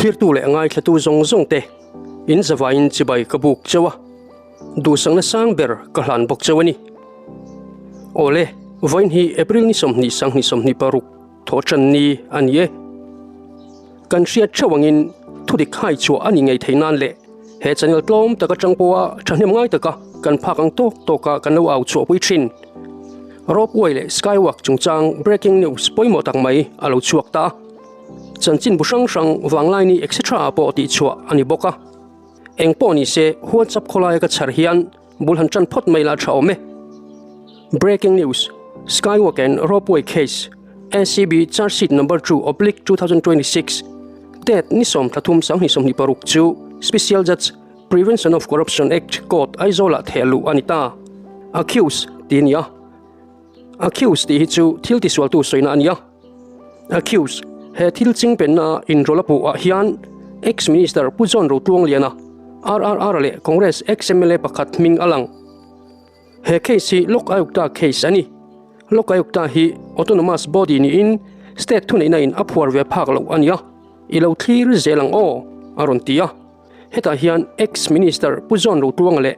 Thlirtu leh ngaithlatu zawng zawng te in zavaiin chibai ka buk cheu a, duhsakna sang ber ka hlan bawk cheu a ni. Awle, vawiin hi April ni 20 2026 thawh tan ni a ni e. Kan hriat theuh angin thudik hai chhuah a ni ngei thei nan leh he channel tlawm tak atang pawha thahnem ngai taka kan phak ang tawk tawka kan lo au chhuahpui thin. Ropeway leh Skywalk chungchang breaking news pawimawh tak mai a lo chhuak ta a. Chanchin bu hrang hrang Vanglaini etc ah pawh tih chhuah a ni bawk a. Eng pawh ni se WhatsApp khawlaia ka chhar hian bul han tan phawt mai la tha awm e. Breaking news, Skywalk and Ropeway case, ACB charge sheet number 2/2026, date ni 13 2026 chu Special Judge, Prevention of Corruption Act Court Aizawl-ah theh luh a ni ta. Accused tih a ni a. Accused tih hi chu thil tisualtu sawina a ni a. Accused, He thil chingpenna inrawlh a puh ah hian Ex-Minister Pu John Rotluangliana, RRR leh Congress ex-MLA pakhat hming a lang. He case hi Lok Ayukta case a ni. Lok Ayukta hi autonomous body niin state thuneihna in a phuar ve phak loh a ni a, i lo thlir zel ang aw, a rawn ti a. Hetah hian ex-Minister Pu John Rotluanga leh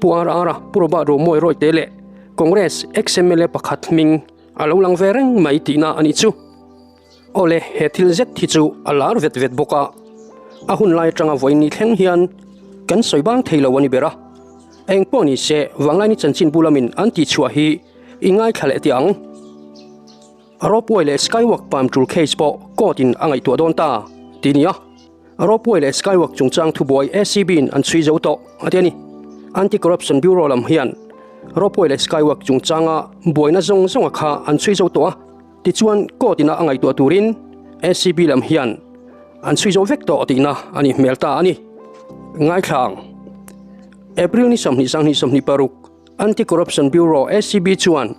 Pu RR-a, Pu Robert Romawi Rawite leh Congress ex-MLA pakhat hming a lo lang ve reng mai tihna a nih chu. Awle, he thil zet hi chu a lar vet vet bawk a, a hun lai atanga vawiin ni thleng hian kan sawi bang thei lo a ni ber a. Eng pawh ni se, Vanglaini chanchinbu lamin an tihchhuah hi i ngaithla leh teh ang. Ropeway leh Skywalk pam tul case pawh court in a ngaihtuah dawn ta ti nia. Ropeway leh Skywalk chungchang thubuai ACB in an chhui zo tawh a ti a ni. Anti-Corruption Bureau lam hian Ropeway leh Skywalk chungchanga buaina zawng zawnga kha an chhui zo tawh a, tichuan court ina a ngaihtuah turin ACB lam hian an chhui zo vek tawh tihna a nih hmel ta a ni. Ngaithla ang. April ni 20 2026 Anti-Corruption Bureau, ACB, chuan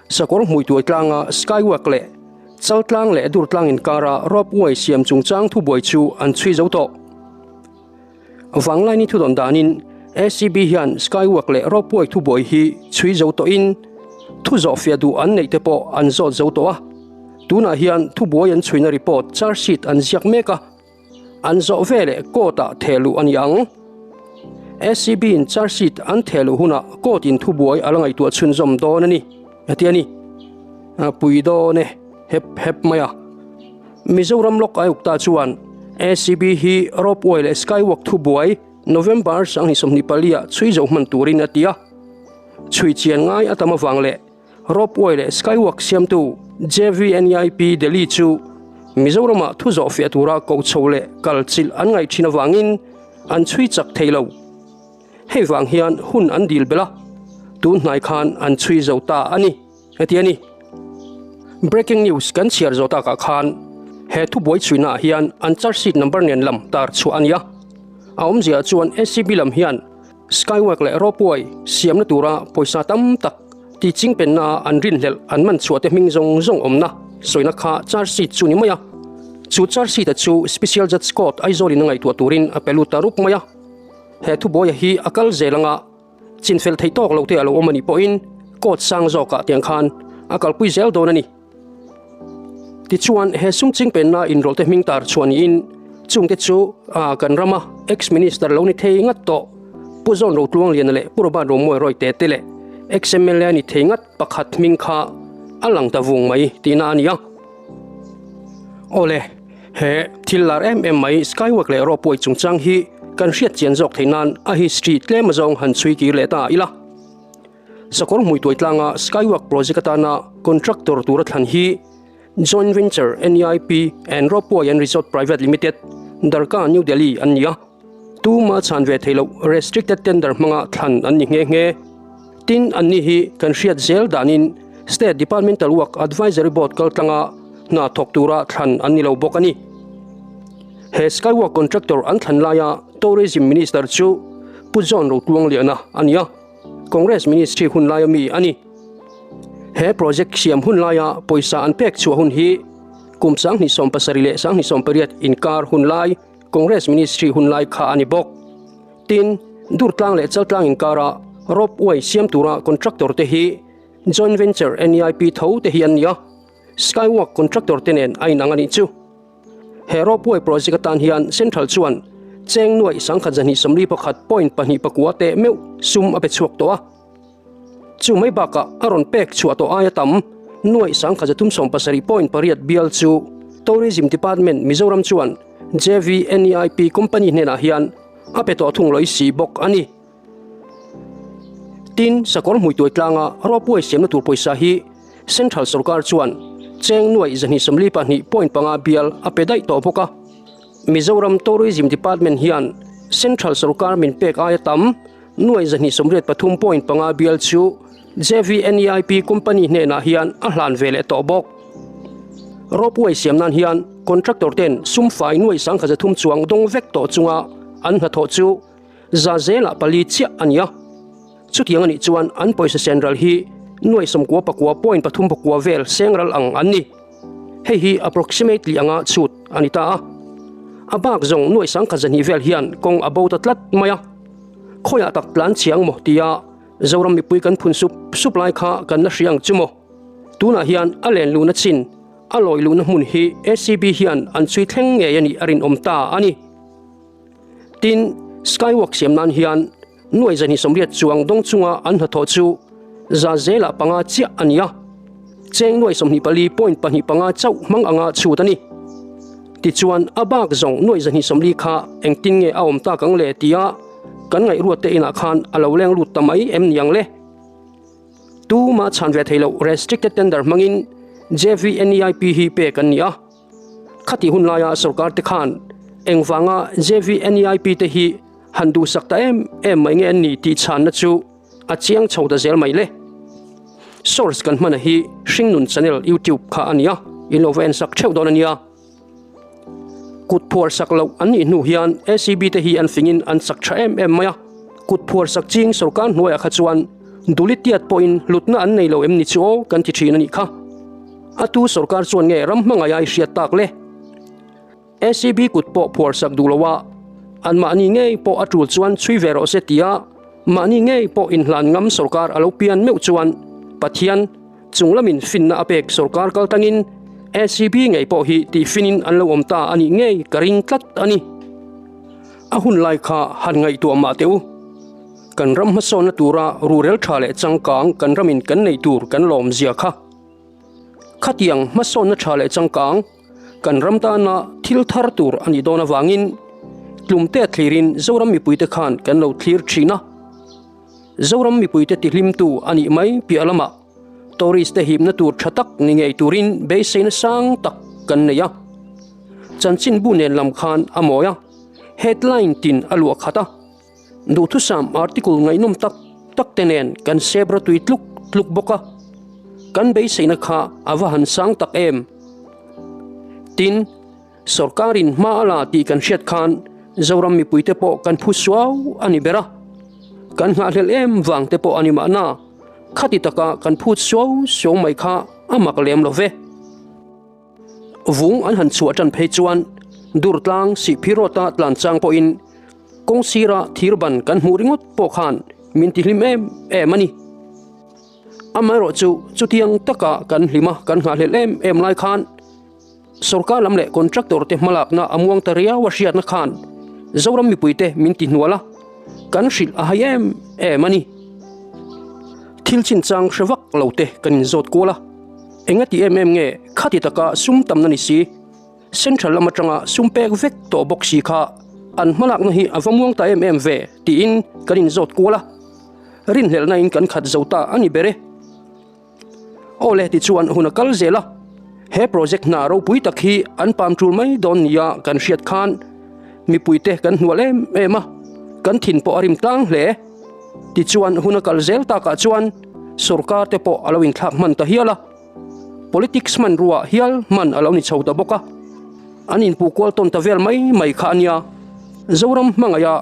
Sakawr hmuituai tlanga Skywalk leh Chaltlang leh Durtlang inkara Ropeway siam chungchang thubuai chu an chhui zo tawh. Vanglaini thudawn danin ACB hian Skywalk leh Ropeway thubuai hi chhui zo tawhin thu zawhfiah duh an neih te pawh an zawt zo tawh a. Tunah hian thubuai an chhuina report charge sheet an ziak mek a. An zawh veleh court-ah thehluh a ni ang. ACB-in charge sheet an thehluh hunah court-in thubuai a la ngaihtuah chhunzawm dawn a ni, a ti a ni. Pui dawn e, hep hep mai a. Mizoram Lok Ayukta chuan ACB hi Ropeway leh Skywalk thubuai November 24 ah chhui zo hman turin a ti a. Chhui chian ngai a tam avang leh Ropeway leh Skywalk siamtu JVNEIP Delhi chu Mizoramah thu zawhfiah tura koh chho leh kal chilh an ngaih thin avangin an chhui chak thei lo. Hei vang hian hun an dil belh a, tun hnai khan an chhui zo ta a ni, heti a ni. Breaking news kan chhiar zawh takah khan he thubuai chhuinaah hian an charge sheet number nen lam tar chhuah a ni a. A awmziaah chuan ACB lam hian Skywalk leh Ropeway siamna tura pawisa tam tak ti chingpenna an rinhlelh an man chhuah te hming zawng zawng awmna sawina kha charge sheet chu ni mai a. Chu charge sheet-a chu Special Judge Court Aizawl-in a ngaihtuah turin a pe lut ta rup mai a. He thubuaia hi a kal zel anga chinfel thei tawk lo te a lo awm a nih pawhin court sang zawkah tiang khan a kalpui zel dawn a ni. Tichuan, he sum chingpenna inrawlh te hming tar chhuah niin chungte chu kan rama ex-minister lo ni thei ngat tawh Pu John Rotluangliana leh Pu Robert Romawi Rawite te leh ex-MLA ni thei ngat pakhat hming kha a lang ta vung mai tihna a ni a. Awle, he thil lar em em mai Skywalk leh Ropeway chungchang hi kan hriat chian zawk theih nan a history tlem azawng han chhui kir leh ta ila. Sakawr hmuituai tlanga Skywalk project atana contractor tura thlan hi Joint Venture NEIP and Ropeway and Resort Private Limited, Darka, New Delhi an ni a. Tuma chhan ve thei loh restricted tender hmanga thlan an ni nghe nghe. Tin, anni hi kan hriat zel danin State Departmental Work Advisory Board kaltlanga hna thawk tura thlan an ni lo bawk a ni. He Skywalk contractor an thlan laia Tourism Minister chu Pu John Rotluangliana a ni a. Congress Ministry hun laia mi a ni. He project siam hun laia pawisa an pek chhuah hun hi kum 2017 leh 2018 inkar hun lai Congress Ministry hun lai kha a ni bawk. Tin, Durtlang leh Chaltlang inkara Ropeway siam tura contractor te hi Joint Venture NEIP tho te hi an ni a, Skywalk contractor te nen a inang a nih chu. He ropeway project atan hian Central chuan cheng nuaih 1241 point pahnih pakua teh meuh sum a pe chhuak tawh a. Chu mai bakah a rawn pek chhuah tawh aia tam nuaih 1370 point pariat bial chu Tourism Department Mizoram chuan JVNEIP company hnenah hian a pe tawh thung lawih si bawk a ni. Tin, sakawr hmuituai tlanga ropeway siamna tur pawisa hi Central sorkar chuan cheng nuaih 242 point panga bial a pe daih tawh bawk a. Mizoram Tourism Department hian Central sorkar min pek aia tam nuaih 283 point panga bial chu JVNEIP company hnenah hian a hlan ve leh tawh bawk. Ropeway siam nan hian contractor ten sum fai nuaih 1300 chuang dawng vek tawh chunga an hnathawh chu za zelah pali chiah a ni a. Chutiang a nih chuan an pawisa senral hi nuaih sawmkua pakua point pathum pakua vel sengral ang an ni. Hei hi approximately anga chhut a ni ta a. A bak zawng nuaih 1200 vel hian kawng a bo ta tlat mai a. Khawiah tak tlan chiang maw tia Zoram mipui kan phun sup sup lai kha kan la hria ang chu maw? Tunah hian a len luhna chin, a lawi luhna hmun hi ACB hian an chhui thleng ngei a nih a rinawm ta a ni. Tin, Skywalk siam nan hian nuai 280 chuang dawng chunga an hnathawh chu za zelah panga chiah a ni a, cheng nuai 24 point pahnih panga chauh hmang anga chhut a ni. Tichuan, a bak zawng nuai 240 kha engtin nge a awm tak ang le tia kan ngaihruat te inah khan a lo leng lut ta mai em niang le? Tuma chhan ve thei loh restricted tender hmangin JVNEIP hi pek an ni a. Khati hun laia sorkar te khan engvanga JVNEIP te hi han duhsak ta em em mai nge an ni tih chhanna chu a chiang chho ta zel mai le. Source kan hmana hi Hringnun channel YouTube kha a nia, in lo va en sak theuh dawn a nia. Kut phuar sak loh an nih hnu hian ACB te hi an fingin an chak tha em em mai a, kut phuar sak ching sorkar hnuaiah kha chuan Dulitiat pawhin hlutna an nei lo em ni chu aw kan ti thin a nih kha. A tu sorkar chuan nge ram hmangaih a i hriat tak le? ACB kut pawh phuar sak duh lo a, anmahni ngei pawh a tul chuan chhui ve rawh se tia mahni ngei pawh inhlan ngam sorkar a lo pian meuh chuan Pathian chung lamin finna a pek sorkar kal tangin ACB ngei pawh hi tihfinin an lo awm ta a nih ngei ka ring tlat a ni. A hun lai kha han ngaihtuah mah teh u. Kan ram hmasawnna tura ruhrel tha leh changkang kan ramin kan neih tur kan lawm zia kha. Khatiang hmasawnna tha leh changkang kan ram tana thil thar tur a nih dawn avangin tlumte thlirin Zoram mipuite khan kan lo thlir thin a. Zoram mipuite tihlimtu a nih mai piah lamah tourist te hipna tur tha tak ni ngei turin beiseina sang tak kan nei a. Chanchinbu nen lam khan a mawi a, headline tin a luah khat a. Duhthusam article ngaihnawm tak tak te nen kan sep rawtui tluk tluk bawk a, kan beiseina kha a va han sang tak em? Tin, sorkarin hma a la tih kan hriat khan Zoram mipuite pawh kan phu suau a ni ber a, kan nghahhlelh em vang te pawh a ni mahna, khati taka kan phut suau suau mai kha a mak lem lo ve. Vung an han chhuah tan phei chuan Durtlang Sihphirota tlan chang pawhin kawng sira thir ban kan hmuh ringawt pawh khan min ti hlim em em a ni. Amaherawh chu chutiang taka kan hlim a, kan nghahhlelh em em lai khan sorkar lam leh contractor te hmalakna a muang ta riau a hriatna khan Zoram mipuite min ti hnual a, kan hrilh a hai em em a ni. Thil chinchang hre vak lo te kan inzawt kual a. Enga ti em em nge khati taka sum tamna ni si, Central lam atanga sum pek vek tawh bawk si kha an hmalakna hi a va muang ta em em ve tiin kan inzawt kual a, rinhlelhna in kan khat zo ta a ni ber e. Aw le tichuan hun a kal zel a, he project hna ropui tak hi an pam tul mai dawn nia kan hriat khan mipuite kan hnual em em a, kan thin pawh a rim tlang hle. Tichuan hun a kal zel takah chuan sorkar te pawh a lo inthlak hman ta hial a, politics hmanrua hial hman a lo ni chho ta bawk a, an inpuh kual tawn ta vel mai mai kha a nia. Zoram hmangaiha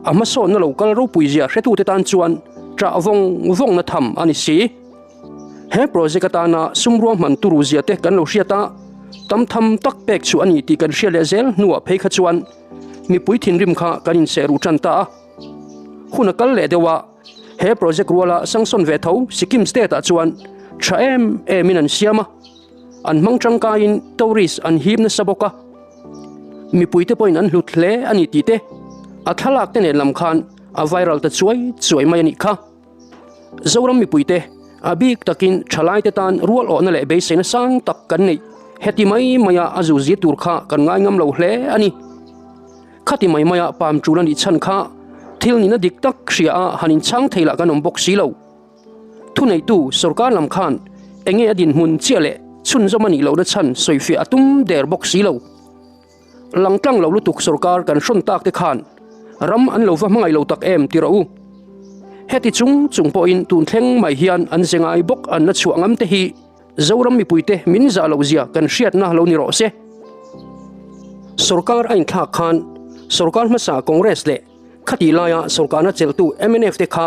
a hmasawnna lo kal ropui zia hretute tan chuan ṭah vawng vawngna tham a ni si. He project atana sum ruahman turu zia te kan lo hriat a, tam tham tak pek chu a ni tih kan hria leh zel hnuah phei kha chuan mipui thinrim kha kan inseh ruh ṭan ta a. Hun a kal leh deuh a, he project ruala sanction ve tho Sikkim state ah chuan tha em em in an siam a, an hmang tangkaiin tourist an hip nasa bawk a. Mipuite pawhin an hlut hle a ni tih te, a thlalak te nen lam khan a viral ta chuai chuai mai a nih kha. Zoram mipuite a bik takin thalaite tan rual awhna leh beiseina sang tak kan neih heti mai maia a zu zir tur kha kan ngai ngam lo hle a ni. Khati mai maia pam tul a nih chhan kha thil nihna dik tak hria a han inchhang thei lah kan awm bawk si lo. Thuneitu sorkar lam khan enge a dinhmun chiah leh chhunzawm a nih lohna chhan sawifiah a tum der bawk si lo. Langtlang lo lutuk sorkar kan hrawn tak te khan ram an lo va hmangaih lo tak em ti rawh u. Heti chung chung pawhin tun thleng mai hian an ze ngai bawk an la chhuah ngam te hi Zoram mipuite min zah loh zia kan hriatna lo ni rawh se. Sorkar a inthlak khan sorkar hmasa Congress leh khatih laia sorkarna chelhtu mnf te kha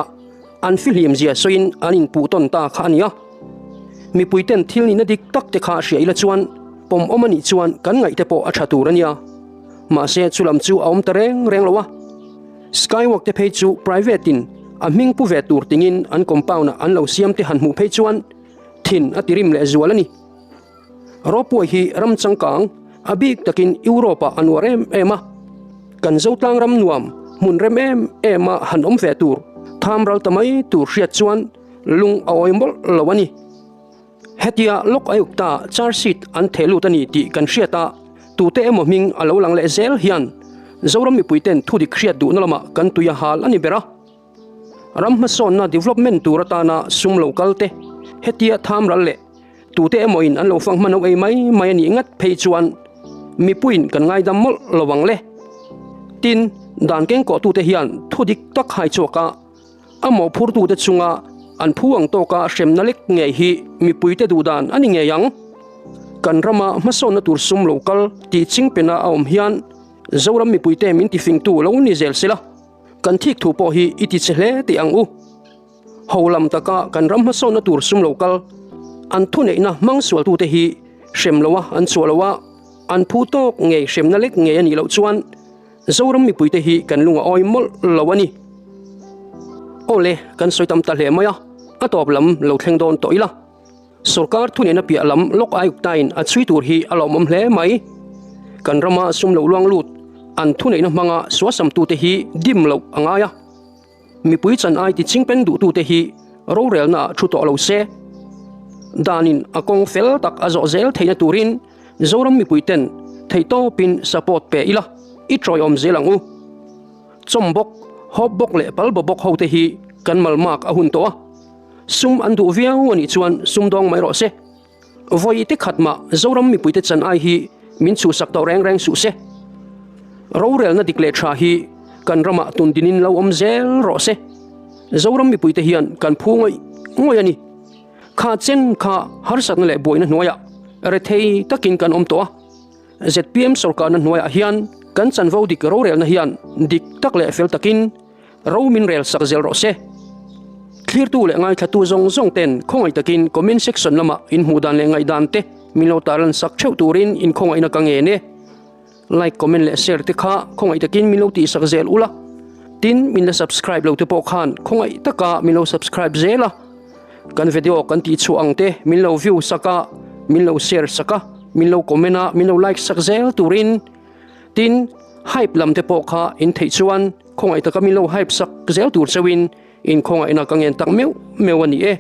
an fihlim zia sawiin an inpuh tawn ta kha a ni a. Mipuiten thil nihna dik tak te kha hria ila chuan pawm awm a nih chuan kan ngaih te pawh a tha tur a nia. Mahse chulam chu a awm ta reng reng lo a. Skywalk te phei chu private in a hming pu ve tur tingin an compound ah an lo siam te han hmuh phei chuan thin a ti rim leh zual a ni. Ropeway hi ram changkang, a bik takin Europe-ah a nuar em em a. Kan Zotlang ram nuam, hmun rem em em a han awm ve tur, tham ral ta mai tur hriat chuan lung a awi mawlh lo a ni. Hetia Lok Ayukta charge sheet an theh lut a ni tih kan hriat a, tute emaw hming a lo lang leh zel hian Zoram mipuiten thudik hriat duhna lamah kan tui a hal a ni ber a. Ram hmasawnna development tur atana sum lo kal te, hetia tham ral leh tute emawin an lo fang hman ho ei mai mai a nih ngat phei chuan mipuiin kan ngaidam mawlh lo ang le. Tin, dan kengkawhtute hian thu dik tak hai chhuak a, a mawhphurtute chunga an phu ang tawka hremna lek ngei hi mipuite duhdan a ni ngei ang. Kan rama hmasawnna tur sum lo kal tih chingpena a awm hian Zoram mipuite min tifingtu lo ni zel sela. Kan thik thu pawh hi i ti che hle teh ang u. Ho lam taka kan ram hmasawnna tur sum lo kal, an thuneihna hmang sualtute hi hrem loa an chhuah loa, an phu tawk ngei hremna lek ngei a nih loh chuan Zoram mipuite hi kan lung a awi mawlh lo a ni. Awle, kan sawi tam ta hle mai a, a tawp lam lo thleng dawn tawh ila. Sorkar thuneihna piah lam Lok Ayukta-in a chhui tur hi a lawmawm hle mai. Kan rama sum lo luang lut an thuneihna hmanga suasamtute hi dim loh a ngai a. Mipui chan ai ti chingpen duhtute hi rorelnaah thu tawh lo se. Danin a kawng fel tak a zawh zel theihna turin Zoram mipuiten theihtawpin support pe ila i tawiawm zel ang u. Chawm bawk, hawp bawk leh pal baw bawk hote hi kan malmak a hun tawh a. Sum an duh viau a nih chuan sum dawng mai rawh se. Vawi te khat mah Zoram mipuite chan ai hi min chhuhsak tawh reng reng suh se. Rorelna dik leh tha hi kan ramah tun dinin lo awm zel rawh se. Zoram mipuite hian kan phu ngawih ngawih a ni. Kha chen kha harsatna leh buaina hnuaiah rethei takin kan awm tawh a. Zpm sorkarna hnuaiah hian kan chanvo dik rorelna hian dik tak leh fel takin Ro min rel sak zel rawh se. Thlirtu leh ngaithlatu zawng zawng ten khawngaih takin comment section lamah in hmuh dan leh ngaihdan te min lo tarlan sak theuh turin in khawngaihna ka ngen e. Like, comment leh share te kha khawngaih takin min lo tih sak zel ula. Tin, min la subscribe lo te pawh khan khawngaih taka min lo subscribe zel a. Kan video kan tih chhuah ang te min lo view sak a, min lo share sak a, min lo comment a, min lo like sak zel turin Tin, hype lam te pawh kha in theih chuan khawngaih taka min lo hype sak zel tur cheuhin in khawngaihna ka ngen tak meuh meuh a ni e.